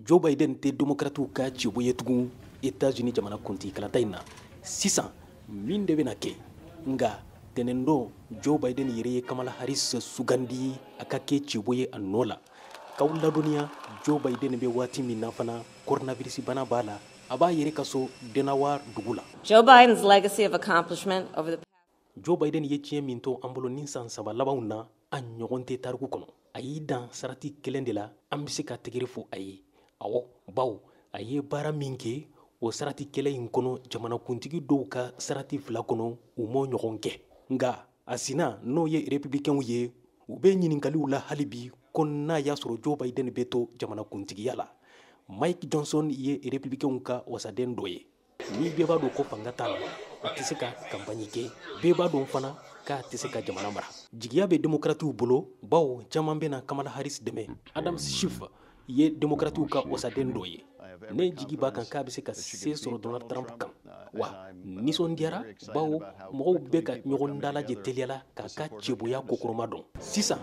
Joe Biden tɛ Demokratiw ka cɛbɔ ye tugun Etats-Unis jamana kuntigi kalata in na. Sisan min de bɛna kɛ? Nka tɛnɛndon, Joe Biden yɛrɛ ye Kamala Harris sugandi a ka kɛ cɛbɔ ye a nɔ la. K'aw ladɔnniya, Joe Biden bɛ waati min na fana, coronavirus bana b'a la, a b'a yɛrɛ ka so Delaware dugu la. Joe Biden's legacy of accomplishment over the Joe Biden ye tiɲɛ min to an bolo ni san 3 labanw na, a ɲɔgɔn tɛ tariku kɔnɔ. A y'i dan sarati kelen de la, an bɛ se ka tɛgɛrɛ fɔ a ye. Awɔ, bawo a ye baara min kɛ o sarati kelen in kɔnɔ, jamanakuntigi dɔw ka sarati 2 kɔnɔ, u m'o ɲɔgɔn kɛ. Nka a sina n'o ye républicainw ye, u bɛ ɲininkaliw la hali bi ko n'a y'a sɔrɔ Joe Biden bɛ to jamanakuntigiya la. Mike Johnson ye républicainw ka wasaden dɔ ye. Ni bɛɛ b'a dɔn ko fanga t'a la, a tɛ se ka campagne kɛ. Bɛɛ b'a dɔn fana k'a tɛ se ka jamana mara. Jigiya bɛ démocratiw bolo, bawo caman bɛna Kamala Harris dɛmɛ. Adam Schiff ye démocratiw ka wasaden dɔ ye. Ne jigi b'a kan k'a bɛ se ka se sɔrɔ Donald Trump kan. Wa nisɔndiyara, bawo mɔgɔw bɛ ka ɲɔgɔn dalajɛ teliya la k'a ka cɛboya kokɔrɔma dɔn. Sisan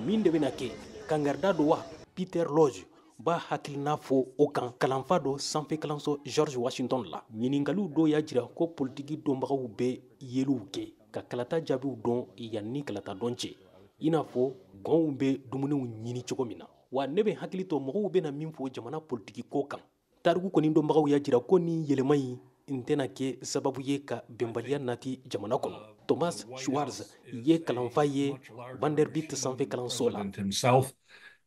min de bɛna kɛ? Kangarida don wa? Peter Lodge b'a hakilina fɔ o kan, kalanfa dɔ sanfɛ kalanso George Washington la. Ɲininkaliw dɔw y'a jira ko politiki dɔnbagaw bɛ yeliw kɛ ka kalata jaabiw dɔn yanni kalata dɔn cɛ, i n'a fɔ gɔnw bɛ dumuniw ɲini cogo min na. Wa ne bɛ hakili to mɔgɔw bɛna min fɔ jamana politiki ko kan. Tariku kɔni dɔnbagaw y'a jira ko ni yɛlɛma in tɛna kɛ sababu ye ka bɛnbaliya nati jamana kɔnɔ. Thomas Schwartz ye kalanfa ye Vanderbilt sanfɛ kalanso la.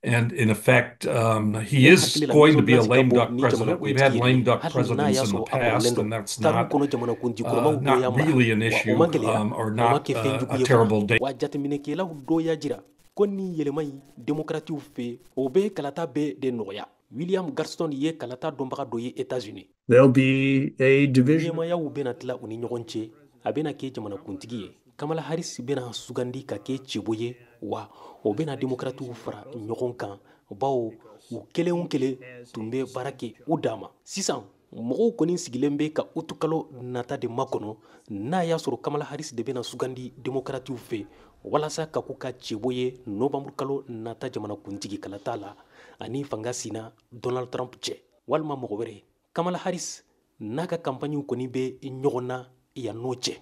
And in effect, he is going to be a lame duck president. We've had lame duck presidents in the past, and that's not really an issue or not a terrible day. Wa jateminɛkɛlaw dɔ y'a jira ko ni yɛlɛma in démocratiw fɛ, o bɛ kalata bɛɛ de nɔgɔya. William Garston ye kalata dɔnbaga dɔ ye États-Unis. There'll be a division. Ɲɛmayaw bɛna tila u ni ɲɔgɔn cɛ, a bɛna kɛ jamanakuntigi ye. Kamala Harris bɛna sugandi ka kɛ cɛbɔ ye, wa o bɛna démocratiw fara ɲɔgɔn kan, bawo u kelen o kelen tun bɛ baara kɛ u dan ma. Sisan mɔgɔw kɔni sigilen bɛ ka utukalo nata de makɔnɔ, n'a y'a sɔrɔ Kamala Harris de bɛna sugandi démocratiw fɛ walasa ka k'u ka cɛbɔ ye novembre kalo nata jamanakuntigi kalata la, ani fanga sina Donald Trump cɛ walima mɔgɔ wɛrɛ. Kamala Harris n'a ka campagne kɔni bɛ ɲɔgɔn na yan n'o cɛ.